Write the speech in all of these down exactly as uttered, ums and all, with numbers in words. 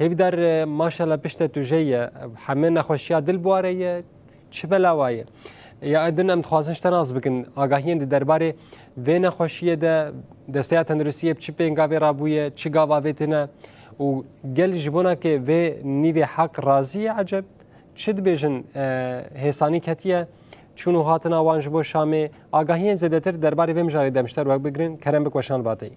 Hêvdar, e, maşallah pişte tu jê ye. Heme nexweşiya dil bi ware ye. Çi belawa ye? Ya din em dixwazin ji te nas bikin. Agahiyên di derbarê vê nexweşiyê de Desteya Tenduristiyê bi çi pêngavê rabûye, çi gava vê tine û gel ji bona ke vê nîvê heq razî ye eceb? Çi dibêjin, e, hêsanî ketiye çûn û hatina wan ji bo Şamê? Agahiyên zêdetir derbarê vê mijarê de em ji te re wek bigrin, kerem bik weşan vateyî.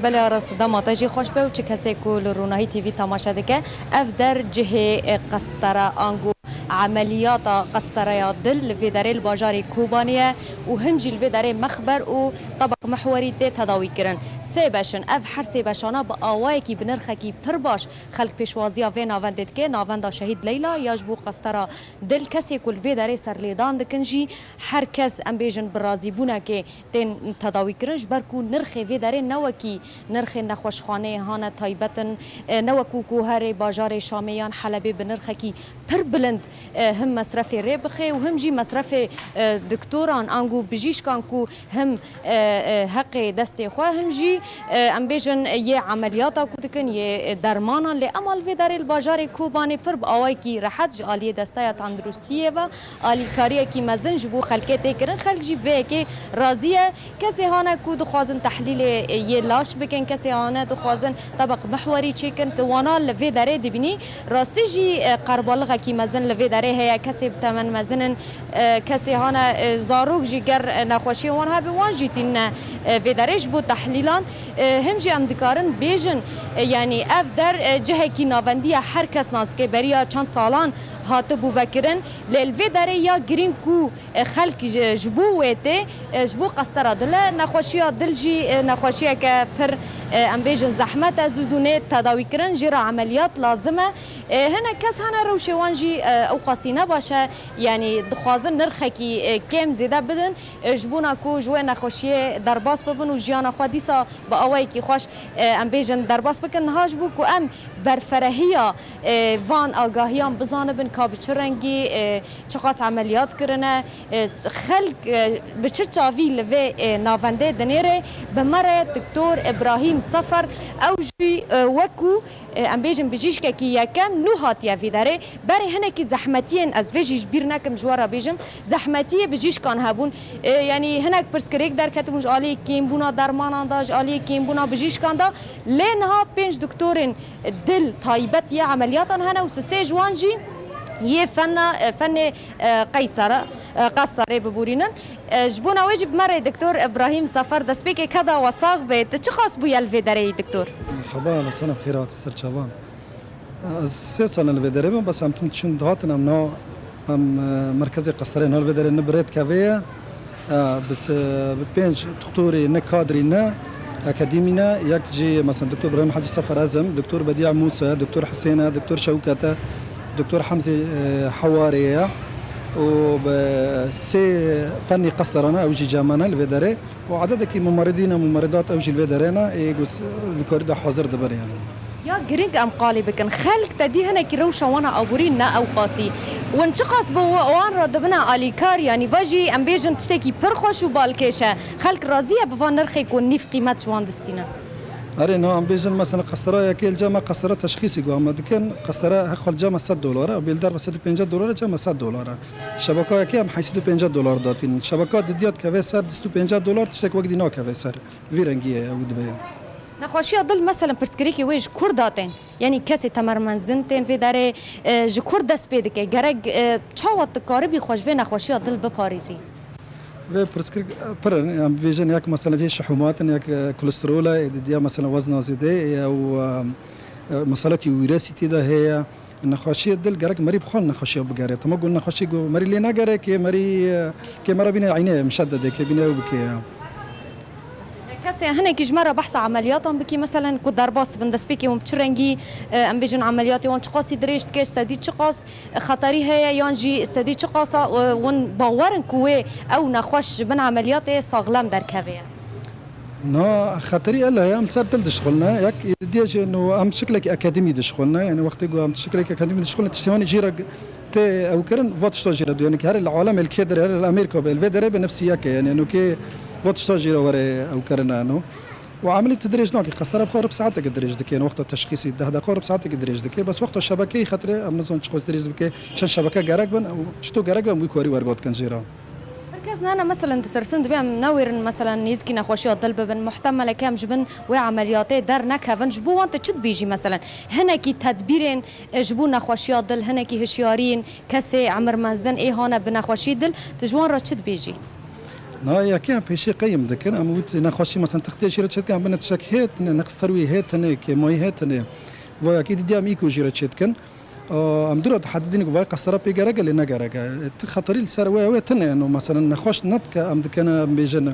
Belê Aras, dema te jî xweş be û çi kesê ku li Ronahî T V temaşe dike. Ev der cihê, e, qestera ango emeliyata qestereya dil li vê derê li bajarê Kobanê ye û him jî li vê derê mexber û tebeq mihwerî tê tedawî kirin. Sê beş in. Ev her sê beşana bi awayekî bi nirxekî pir baş xelk pêşwaziya vê navendê dike. Navenda Şehîd Leyla ya ji bo qestera dil, kesê ku li vê derê serlêdan dikin jî her kes, em bêjin, bi razîbûnekê tên tedawîkirin, ji ber ku nirxê vê derê ne wekî nirxên nexweşxaneyê hane taybet in, e, ne wekû ku herê bajarê Şamê yan Helebê bi nirxekî pir bilind, e, him mesrefê rê bixe û him jî mesrefê, e, diktoran ango bijîşkan ku him, e, e, heqê destê xwe, him jî, e, em bêjin, yê emeliyata ku dikin, yê, e, dermanan, lê ema li vê derê li bajarê Kobanê pir bi awayekî rehet ji aliyê Desteya Tenduristiyê ve alîkariyekî mezin ji bo xelkê tê kirin. Xelk jî bi vê yekê razî ye. Kesê hane ku dixwazin tehlîlê, e, yê laş bikin, kesê hane dixwazin tebeq mihwerî çêkin, tu wana li vê derê dibînî. Rastî jî, e, qerbalixekî mezin li vê derê heye, kesê bi temen mezin in, e, kesê hane, e, zarok jî ger, e, nexweşiyên wan hebe, wan jî tînine, e, vê derê ji bo tehlîlan. E, him jî em dikarin bêjin, e, yanî ev der, e, cihekî navendî ye, her kes nas dike, beriya çend salan hatibû vekirin, lê li vê derê ya girîng ku e, xelk ji, ji bo wê tê, e, ji bo qestera dil e. Nexweşiya dil jî, e, nexweşiyeke pir, e, em bêjin zehmet e, zû zû nê tedawîkirin, jê re emeliyat lazim e. E, hinek kes hene rewşê wan jî, e, ew qasî ne baş e, yanî dixwazin nirxekî, e, kêm zêde bidin, e, ji bona ku ji wê nexweşiyê derbas bibin û jiyana xwe dîsa bi awayekî xweş, e, em bêjin derbas bikin. Niha ji bo ku em berferehiya, e, van agahiyan bizanibin ka bi çi rengî, e, çiqas emeliyat kirine, e, xelk, e, bi çi çavî li vê, e, navendê dinêre, bi me re Doktor Îbrahîm Sefer, ew jî, e, wekû, e, em bêjin bijîşkekî yekem nû hatiye vî derê. Berê hinekî zehmetiyên, ez vê jî ji bîr nekim ji we re bêjim, zehmetiyê bijîşkan hebûn. E, yanî hinek pirsgirêk derketibûn ji aliyê kêmbûna dermanan de, ji aliyê kêmbûna bijîşkan de. Lê niha pênc doktorên dil taybet yê emeliyatan hene û sisê ji wan jî yê fena, e, fenê, e, qeysara, e, qestarê biborînin. E, ji bona wê jî bi me re Doktor Îbrahîm Sefer, destpêkê keda we sax be. Tu çiqas bûye li vê dereyî, Doktor? Merhaba, Selam, xêr hatî ser çavan. Ez sê sal in li vê derê bim, bes em tim diçûn dihatin, em niha, em, e, merkezê qestarê niha li vê derê ne bi rê dikeve ye. E, bi se-, bi pênc doktorê ne kadrî ne akademî ne, yek jî mesela Doktor Îbrahîm Hecî Sefer ez im, Doktor Bedîa Mûsa, Doktor Hisên e, Doktor Şewket e, Doktor Hemzê, e, Hewarê ye û bi sê fenî qestaran e, ew jî cem me ne li vê derê. û ededekî mumeridîn û mumeredat ew jî li vê derê ne, ê got, vî karî de hazir dibin yani. Ya girîng em qalî bikin. Xelk te dî hinekî rewşa wan a aborî ne ew qasî. Win çiqas bi wa-, wan re dibine alîkar, yanî va jî em bêjin tiştekî pir xweş û balkêş e. Xelk razî ye bi van nirxê ku nîv qîmet ji wan distînin. Erê, niha em bêjin mesela qestera yekê li cem me qestera teşxîsî ku em dikin, qestera heq li cem me sed dolar e, bê li derve sed û pêncî dolar e, cem me sed dolar e. Şebeka yekê em heyşt sed û pêncî dolar datînin. Şebeka didiya dikeve ser du sed û pêncî dolar, tiştek wek dî nakeve ser. Vî rengî ye ew dibe. Nexweşiya dil, meselen, pirsgirêkê wê ji kur datên? Yanî kesê temermenzin tên vê derê, e, ji kur dest pê dike? Gerek, e, çawa tu karibî xwe ji vê nexweşiya dil biparêzî? Vê pirsgirêk, e, pir in. Em bêjin yek mesele jê şihûmat in, yek, e, kolesterol e, ê didiya mesele wezna zêde ye û, e, e, meselekî wîresî tê de heye. Nexweşiyê dil gerek merî bi xwe nexweşiya bigere. Tema ku nexweşî ku merî lê negere, kê merî, kê me re bîne eynê, mişededê, kê bîne ew bike ya. Kesê hinekî ji me re behsa emeliyatan bikî, meselen ku derbas bin, destpêkê hûn bi çi rengî, e, em bêjin emeliyatê wan çiqasî dirêj dike, stedî çiqas xeterî heye yan jî stedî çiqas e, hûn bawer in ku wê ew nexweş ji bin emeliyatê saxlem derkeve ye? Na, xeterî ela ye, em li ser dil dişixulne. Yek, ê didiye jî, no, em şiklekî akademî dişixulne. Yani, wextê ku em şiklekî akademî dişixulne, tiştê wan jî re tê ew kirin, va tişta jî re diyo. Yani, herê li alemê li kê derê, herê li Amerîka be, li vê derê be nefsî yek e. Yani, no kê va tişta jî re were ew kirine, no. Û emelî tu dirêj nake, qestera bi xwe rib saeteke dirêj dike, yani wexta teşxîsî deh deqa rib saeteke dirêj dike, bes wexta şebekeyê xetirê em nizan çiqas dirêj dike, çend şebeke gerek bin û çito gerek bin wî karî wergot kin jê re. Her kes nane, meselen, ditirsin, dibê em newêrin, meselen, nêzikî nexweşiya dil bibin, muhtemeleke em ji bin wê emeliyatê dernekevin. Ji bo wan tu çi dibêjî, meselen? Hinekî tedbîrên, e, ji bo nexweşiya dil, hinekî hişyariyên kesê emir mezin ê hane bi nexweşî dil, tu ji wan re çi dibêjî? Na yekê em pêşî qeyim dikin, em wî nexweşî, meselen, textê jî re çêdikin, em bine tiştek hê tine, neqis terwî hê tine, kêmayî hê tine. Va yekê dî em îko jî re çêdikin. Aa, em dûra dihedidîn ku vay qestera pê gerek e, lê ne gerek e. Ti xeterî li ser wê, wê tune, eno, meselen, nexweş nedike, em dikene, em bêjin,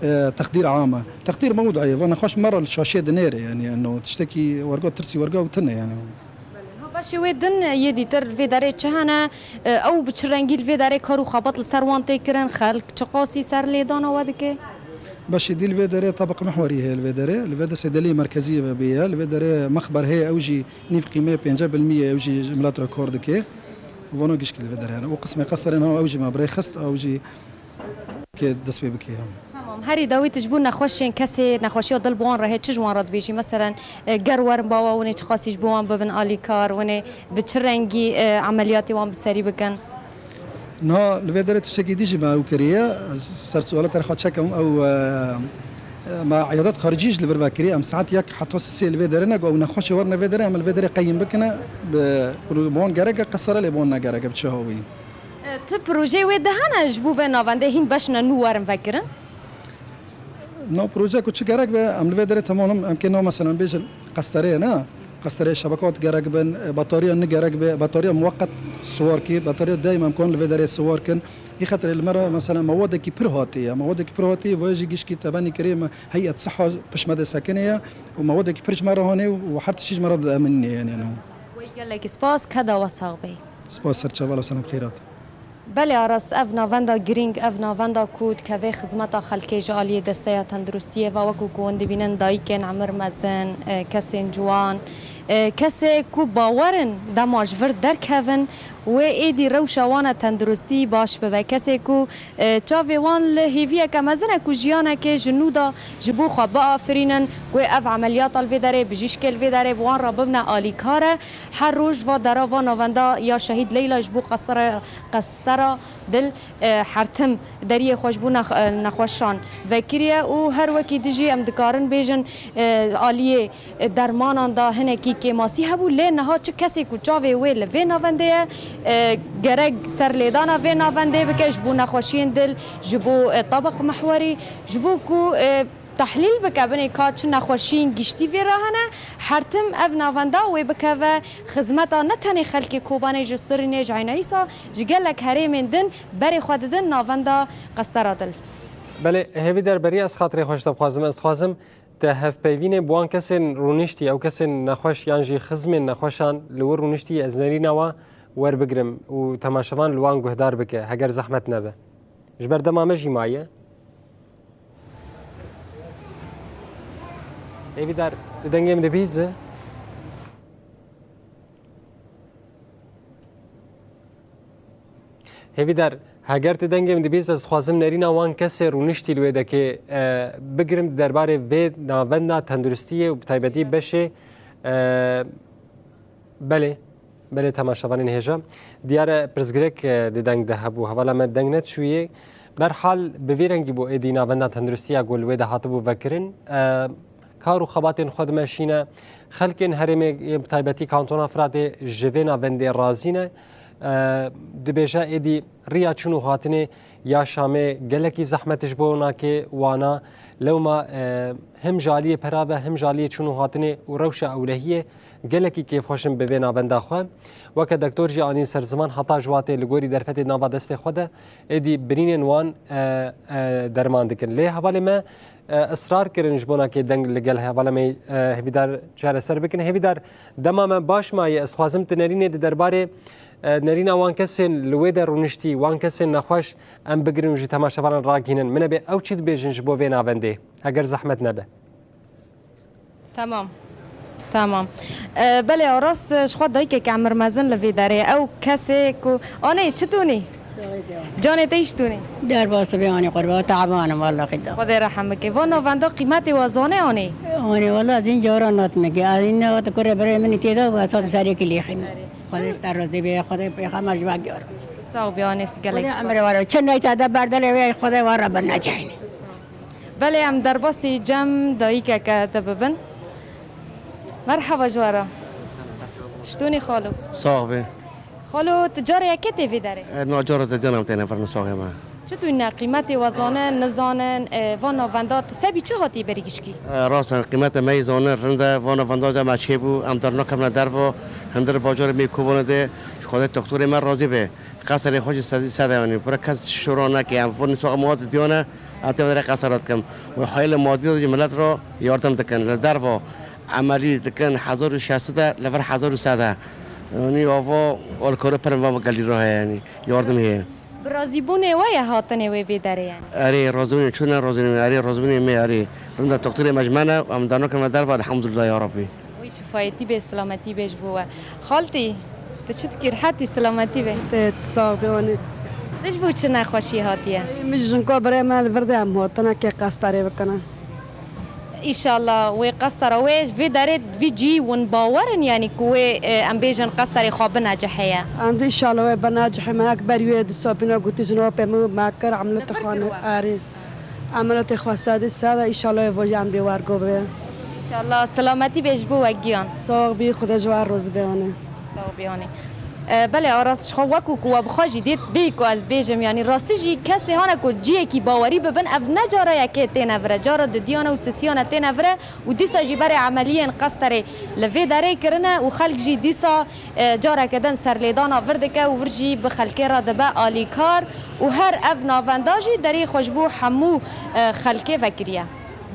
e, texdîr am e. Texdîr mewdûî ye, va nexweş me re li şaşiyê dinêre, yani, eno, tiştekî werga tirsî werga ew tune, yani. Belê. Ha, beşê wê din yê dîtir li vê derê çi hene? E, ew bi çi rengî li vê derê kar û xebat li ser wan tê kirin? Xelk çiqasî ser lêdana we dike? Beşê dî li vê derê tebiq mihwerî heye li vê derê. Li vê de sêdeliyê merkeziyê ve bê ye. Li vê derê mexber heye, ew jî nîv qîmeyê pênce bilmî ye, ew jî ji milet re kar dike. Vano gişkî li vê derê hene. Û qismê qesterên ha ew jî me bi rê xist, ew jî kê dest pê bike. Tamam. Herî dawî tu ji bo nexweşên kesê, nexweşiya dil bi wan re heye, çi ji wan re dibêjî? Meselen, e, ger werin ba we, winê çiqasî ji bo wan bibin alîkar, winê bi çi rengî, e, emeliyatê wan bi serî bikin? Niha li vê derê tiştekî dî jî me ew kiriye. Ez ser suala te re xwe çekim. Ew, e, me eyadet xaricî jî li vir vekiriye. Em saet yek heta sisê li vê derê ne, ku ew nexweşê werine vê derê, em li vê derê qeyim bikine. Bi, bi wan gerek e qestera, lê bi wan ne gerek e bi çi hawî. E, ti projeyê wê di hene ji bo vê navendê hîn beşine nû werin vekirin? Na proje ku çi gerek be, em li vê derê temanim, em kê na, meselen, bêjin qesterê ne, qesterê şebekat gerek bin, e, batarya ne gerek be, batarya muweqet siwar kî, batarya daîm em kan li vê derê siwar kin. Hî xetirê li me re, meselen, mewadekî pir hatî ye, mewadekî pir hatî, vê jî gişkî tebenî kirê me, heyet siha pişt me de sekinê ye û mewadekî pir ji me re hanê û her tiştî ji me re dieminînê, yani, no. Wey gelekî spas, keda we sax bê. Spas, ser çavala, selam xêrat. Belê Aras, ev navenda girîng, ev navenda ku dikeve xizmeta xelkê ji aliyê desteya tenduristiyê ve, wekî ku hûn dibînin dayikên emir mezin, e, kesên ciwan, e, kesê ku bawer in dema ji vir derkevin, wê êdî rewşa wan a tenduristî baş bibe. Kesê ku, e, çavê wan li hêviyeke mezin e ku jiyanekê ji nû de ji bo xwe biafirînin, wê ev emeliyata li vê derê, bijîşkê li vê derê bi wan re bibine alîkar e. Her roj va dera va navenda ya Şehîd Leyla ji bo qestera, qestera dil, e, her tim deriyê xwe ji bo nex-, e, nexweşan vekiriye û her wekî dijî em dikarin bêjin, e, aliyê, e, dermanan da hinekî kêmasî hebû, lê niha çi kesê ku çavê wê li vê navendê ye, e, gerek serlêdana vê navendê bike ji bo nexweşiyên dil, ji bo, e, tebiq mihwerî, ji bo ku, e, tehlîl bike, binê ka çi nexweşiyên giştî vê re hene, her tim ev navenda wê bikeve xizmeta ne tenê xelkê Kobanê, ji Sirînê, ji Eynayîsa, ji gelek herêmên din berê xwe didin navenda qestera dil. Belê, Hêvîdar, berî ez xatirê xwe ji te bixwazim, ez dixwazim te hevpeyvînê bi wan kesên rûniştî, ew kesên nexweş yan jî xizmên nexweşan li wir rûniştî, ez nerîna wan werbigirim û temaşevan li wan guhdar bike, heger zehmet nebe. Ji ber dema me jî maye. Hêvîdar, tu dengê min dibihîzî? Hêvîdar, heger tu dengê min dibihîzî, ez dixwazim nerîna wan kesê rûniştî li wê dekê, e, bigirim di derbarê vê navenda tenduristiyê û bi taybetî beşê, e, Belê, belê, temaşevanên hêja. Diyar e, pirsgirêk, e, di deng de hebû. Hevala me deng neçûyê. Berhal, bi vî rengî bû êdî navenda tenduristiya ku li wê de hatibû vekirin. E, kar û xebatên xwe dimeşîne. Xelkên herêmê, ê bi taybetî kantona Firatê ji vê navendê razî ne. E, dibêje êdî riya çûn û hatinê ya Şamê gelekî zehmet ji bo nake wana. Lewma, e, him ji aliyê pera ve, him ji aliyê çûn û hatinê û rewşa ewlehiyê gelekî kêfxweş in bi vê navenda xwe. Weke doktor jî anîn ser ziman, heta ji watê li gorî derfetê nava destê xwe de êdî birînên wan, e, e, derman dikin. Lê hevalê me, e, israr kirin ji bo nake deng li gel hevala me, e, Hêvîdar çareser bikin. Hêvîdar, dema me baş maye, ez dixwazim tu nerînê di derbarê, e, nerîna wan kesên li wê de rûniştî, wan kesên nexweş em bigirin û ji temaşevanan ragihînin. Min e bê ew çi dibêjin ji bo vê navendê, heger zehmet nebe. Tamam. Tamam. E, belê, Aras, e, ji xwe dayikek emir mezin li vê derê. Ew kesê ku, anê, çi donî? Canê te îştûnê. Derbas be anî qurba, taban im, walla qîda. Xwedê rehim bike. Van navenda qîmetê we zane anî? Anî walla zîn caran nat me ki. Azîn ne wata kure bire min têda, bu esas serê ki lêxin. Xwedê ster razî be, Xwedê pêxember ji vak yar. Sağ ol, bir anesi gelek. Xwedê emre wara. Çi neyta de berdele ve Xwedê wara ben necehîn. Belê em derbasî cem dayîkeke te bibin. Merhaba ji we re. Ştûnî xalo. Sax be. Xalo, tu carê yekê tê vê derê? E, na cara te canam têne vir misaxê me. Çi tu ne qîmetê we zanin, nizanin, e, van navenda tu sebî çi hatî berî gişkî? E, rast e, qîmete me yî zanin, rind e, van navenda me çêbû, em dernakevne derva, hundir bajarê me Kobanê de, ji Xwedê doktorê me razî be. Qeserê xwe jî sedî sed e, yanî pira kes şora neke, em van misaxê me hat diyane, em tê vere qesera dikim. Û hayê li madî de jî millet re yardim dikin. Li derva emelî dikin hezar û şeş sed e, li vir hezar û sed e. Yanî ava alkore pirin va gelî re heye, yanî yardim heye. Bi razîbûnê we ye hatinê wê vê derê yani? Erê, razîbûnê çûne, razîbûnê me, erê, razîbûnê me, erê. Rinda doktorê me ji me ne, em dano kirme derva, elhamdulillah ya Rabbî. Wî şifayetî bê, silametî bê ji bo we. Xaltî, tu çi dikî, rihetî, silametî bê? Te tu sax bê, anî. Tu ji bo çi nexweşî hatiye? Min ji jinka birê me li vir de em hatine ke qestarê bikine. Îşallah wê qestara wê ji vê derê vî cî win bawer in, yanî ku wê, e, em bêjin qestarê xwe binecihê ye. Em dî îşallah wê binecihê me, ek ber wê di sabîna gotî jin apê min me kir, emeliyatê xwe ne-, erê. Emeliyatê xwe sedî sed e, îşallah wê vojî em bê wergo bibe. Îşallah, silametî bê ji bo we giyan. Sax bî, Xwedê ji we razî be, anî. Sax bî, anî. E, belê, Aras, ji xwe wekû ku we bi xwe jî dît, bê ku ez bêjim, yanî rastî jî kesê hane ku ciyekî bawerî bibin, ev ne cara yekê têne vire, cara didiyane û sisiyane têne vire û dîsa jî berê emeliyên qesterê li vê derê kirine û xelk jî dîsa, e, careke din serlêdana vir dike û vir jî bi xelkê re dibe alîkar û her ev navenda jî derê xwe ji bo hemû, e, xelkê vekiriye.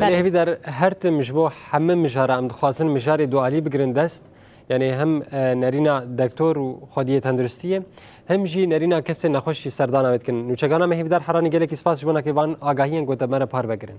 Belê. Belê, hêvîdar, her tim ji bo hemû mijara em dixwazin mijarê dualî bigirin dest. Yanî hem, e, nerîna dektor û xwediyê tenduristiyê, hem jî nerîna kesên nexweş jî serdana wê dikin. Nûçegana me Hêvîdar Heranî, gelekî spas ji bo nakevan agahiyên ku te me re parve kirin.